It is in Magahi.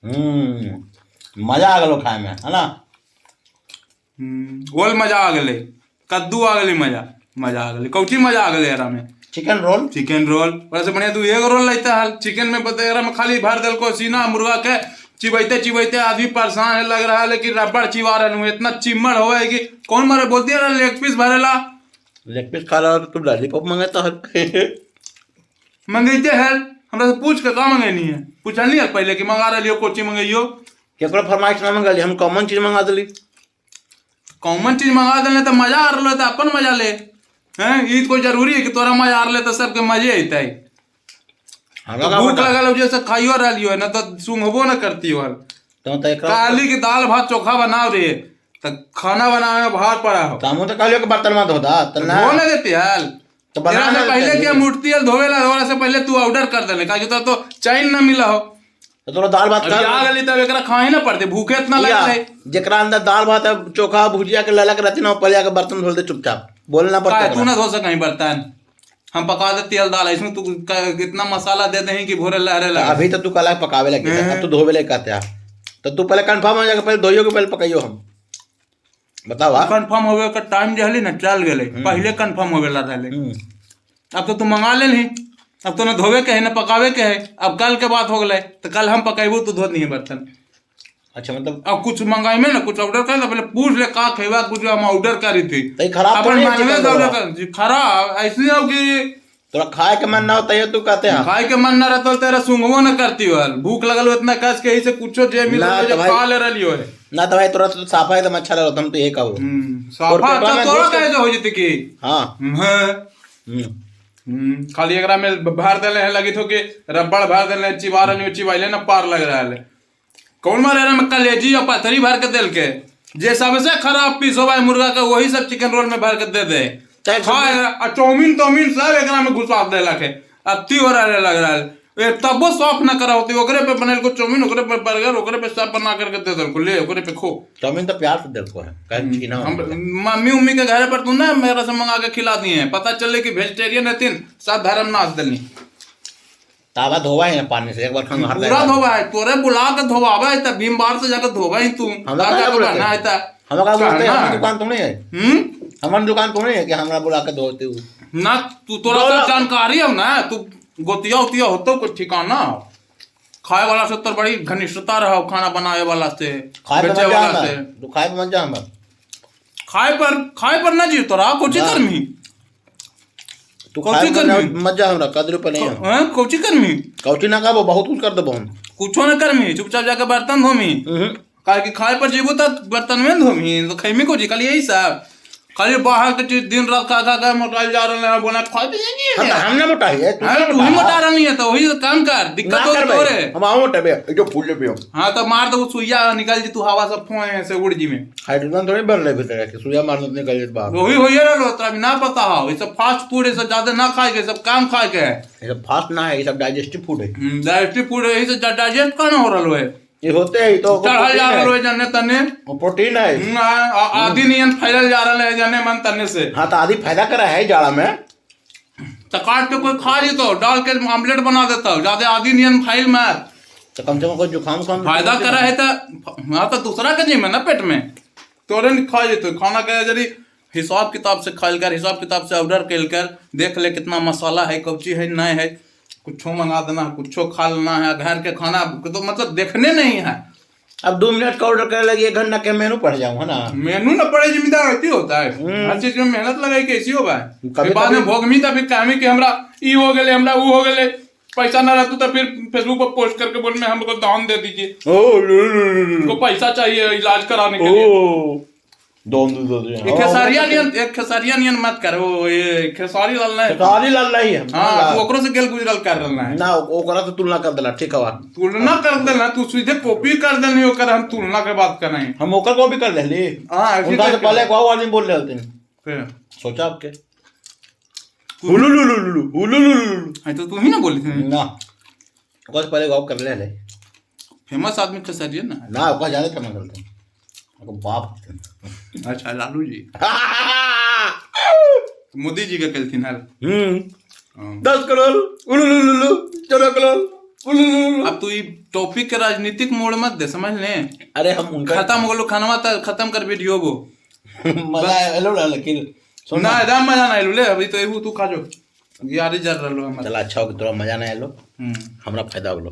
मजा आ गेलो खाए में, है ना? ओल मजा आ गेलै, कद्दू आ गेलै, मजा मजा आ गेलै। कौची मजा आ गेलै एकरा में? Chicken roll. Chicken roll ओकरा से बढ़िया तू एगो रोल लेते हल। चिकन में बता, एकरा में खाली भर देलको सीना मुर्गा के, चिबैते चिबैते आदमी परेशान है, लग रहा है लेकिन रबड़ चिबा रहा हूँ, इतना चिम्मड़ होवे है कि कौन मारे बोलती है लेग पीस भरेला। लेग पीस खा रहा तू लॉलीपॉप मंगाता हल। मंगैते है हमरा से पूछ के का मंगैनी है, पूछल नहीं पहले कि मंगा रही हो कोची मंगैयो? केकरो फरमाइश ना मंगली, हम कॉमन चीज मंगा देली। कॉमन चीज मंगा देले तो मजा आ रहा तो अपन मजा ले हैं, ई कोई जरूरी है कि तोरा मजा आ रहा तो सबके मजे अइतै? हमरा तो का भूख पता? लगल हो जैसे खाइयो रहलियो है ना तो सूंघबो ना करती हो। तो तो एकरा काली की दाल भात चोखा बनाओ रे, तो खाना बनावे में भार पड़ा हो। तो हमहूँ तो कहलियो कि बर्तन मत धोता तो ना। धो ना देती हल। तो बना तेरा से ना पहले देती। क्या मूर्ति हल धोवे ला, धोला से पहले तू ऑर्डर कर देले काहे तो चैन ना मिला हो। तो तोरा दाल भात अभी आ गली तब एकरा खाए ना पड़ते, भूखे इतना लगल है। जेकरा अंदर दाल भात है, चोखा भुजिया के ललक रहती ना, पहले आके बर्तन धोल दे चुपचाप, बोलना पड़ता का तू है। ना धो सकहीं बर्तन, हम पका देती हल दाल, इसमें तू इतना मसाला दे देही कि भोरे लहरे लगे। अभी तो तू कला पकावे लगी, अब तू धोवे लगे कहते हैं तो तू पहले कंफर्म हो जाएगा, पहले धोइयो के पहले पकाइयो, हम बताओ। हाँ? कंफर्म होवे का टाइम जो हली ना चल गेले, पहले कंफर्म होवे ला रहले। अब तो तू मंगा ले ली, अब तो ना धोवे के है ना पकावे के है, अब कल के बात हो गए तो कल हम पकाबू तो धो नहीं बर्तन। अच्छा मतलब अब कुछ मंगाई में ना कुछ ऑर्डर कर पहले पूछ ले का खेवा, कुछ हम ऑर्डर करी थी। तो खराब तो अपन नहीं है मानवे चिकन से ऑर्डर रोल? कर जी, खराब ऐसे हो कि तोरा खाए के मन ना हो तैयो तू कहते हैं। खाए के मन ना रहता तेरा सूंघबो ना करती हो, भूख लगल हो इतना कस के ही से कुछो जे मिल ना रहलो तो जे भाई- खा ले रहलियो है। ना तो भाई तोरा तो साफा एकदम अच्छा लगा, हम तो ये कहो। साफा और पेटवा अच्छा में तोरा घुस के- कैसे हो जते कि हाँ। हाँ। खाली एकरा में भर देले है, लगी तो कि रबड़ भर देले है, चिबा रहली हो, चिबाइले ना पार लग रहा है। कौन मारे एकरा में कलेजी या पथरी भर के देल के, जे सबसे खराब पीस होबा है मुर्गा का वही सब चिकन रोल में भर के दे दे। चाहे खा एकरा, आ चाउमीन ताउमीन सब एकरा में घुसा देलक है, अति हो रहा है लग रहा है। ए तबो सॉफ्ट ना करा होती, ओकरे पे बनल को चाउमीन, ओकरे पे बर्गर, ओकरे पे सब बना करके दे देलको, ले ओकरे पे खो। चाउमीन तो प्यार से देखो है कहीं छीना हम मम्मी उम्मी के घर पर तू ना मेरा से मंगा के खिला दिए हैं, पता चले कि वेजिटेरियन हथिन, सब धर्म नाच दिली। तावा धोवा है ना पानी से एक बार खंगार पूरा धोवा है, तोरे बुला के धोवावे है तब भीम बार से जाके धोवा ही तू। हमरा का काहे जाके बोलते? बना है ता। हम का बोलते हैं? कहना हमारी है। दुकान थोड़ी है। हमारी दुकान थोड़ी है कि हमरा बुला के धोते हो। ना तू तोरा बोला। सब जानकारी हो ना, तू गोतिया उतिया होतो कुछ ठिकाना, खाए वाला से तोर बड़ी घनिष्ठता रहो, खाना बनावे वाला से, खाए पे बेचे मत जा वाला हमरा से। तू खाए पे मत जा हमरा। खाए पर ना जी तोरा कोची ना। करमी? तू कौची खाए पे करमी? मत जा हमरा, कदर पे नहीं है। हैं, कोची करमी? कौची ना खाबो, बहुत कुछ कर देबो हम। कुछो ना करमी, चुपचाप जाके बर्तन धोमी। काहे कि खाए पर जीबो त बर्तन में धोमी तो खैमी को जी, खाली यही सब, खाली बाहर के चीज दिन रात खा खा के मोटाइल जा रहे हैं, बोला खा पी हम नहीं। हम ना मोटा है तू। हाँ, तू ही मोटा रही है तो वही तो काम कर, दिक्कत ना हो कर तोरे। भाई, हम आओ मोटा बे, जो फूल ले पियो। हाँ तो मार दो सुइया निकल जी तू, हवा सब फोए से उड़ जी में। हाइड्रोजन थोड़ी भर ले भीतर के सुइया मार दे निकल जात बाहर। वही होइए रहलो, तोरा भी ना पता हो, ये सब फास्ट फूड ये सब ज्यादा ना खाए के, सब काम खाए के है। ये सब फास्ट ना है, ये सब डाइजेस्टिव फूड है। डाइजेस्टिव फूड यही से डाइजेस्ट कहाँ हो रहलो है? ये होते हैं तो चढ़ल जा रहलो है जने तने। वो प्रोटीन है। आदि नियन फैलल जा रहल है जने मन तने से। हाँ तो आदि फायदा करा है जाड़ा में। तो काट के कोई खा जी तो डाल के ऑमलेट बना देता हूँ, ज्यादा आदि नियन फैल में। तो कम से कम कोई जुकाम उकाम फायदा करा है तो हाँ तो दूसरा के जी में ना पेट में तोरे नहीं खा जेतो खाना के जरी हिसाब किताब से खाइल कर, हिसाब किताब से ऑर्डर कैल कर, देख ले कितना मसाला है, कौची है नहीं है, कुछो मंगा देना है, कुछो खा लेना है, घर के खाना तो मतलब देखने नहीं है। अब 2 मिनट का ऑर्डर करे लगी 1 घंटा के मेनू पड़ जाऊँ है ना। मेनू ना पड़े जिम्मेदार होती होता है, हर चीज में मेहनत लगाई कैसी हो भाई। कभी फिर बाद में कभी- भोगमी तो फिर कहमी कि हमरा ई हो गेले, हमरा ऊ हो गेले, पैसा ना रहता तो फिर फेसबुक पर पोस्ट करके बोल में हमको दान दे दीजिए, ओ, लो, लो, लो, लो। हमको पैसा चाहिए इलाज कराने के लिए। ओ, दान दे दीजिए। एक खेसारिया नियन, एक खेसारिया नियन मत कर, वो ये खेसारी लाल नहीं। खेसारी लाल नहीं है। हाँ, तू ओकरो से गेल गुजरल कर रहना है। ना, ओकरा से तुलना कर देला, ठीक है। तुलना कर देला, तू सीधे कॉपी कर देनी ओकर, हम तुलना के बात कर रहे हैं। हम ओकर कॉपी कर लेली। हाँ, ऐसी उनका से करके। पहले एक और आदमी बोल रहे थे। फिर। सोचा आपके। हुलु लु लु लु, हुलु लु लु लु। हाँ, तो तू ही ना बोली थी। ना, ओकरा से पहले गॉप कर ले ले। फेमस आदमी खेसारी है ना। ना, ओकरा ज्यादा फेमस करते हैं। ओकर बाप थे। अच्छा, लालू जी। तो मोदी जी का कहलथिन हल। हाँ। 10 करोड़, उलु लु लु लु, 14 करोड़। अब तू ई टॉपिक के राजनीतिक मोड़ मत दे, समझ ले। अरे हम उनका खत्म हो गलो खानवा त खत्म कर वीडियो वो। मजा आलो ना, लेकिन सुन ना एकदम मजा ना आइलो ले, अभी तो एहू तू खा जो यारी जर रहलो हमर। चला अच्छा हो कि तोरा मजा नहीं आलो, हमरा फायदा होलो।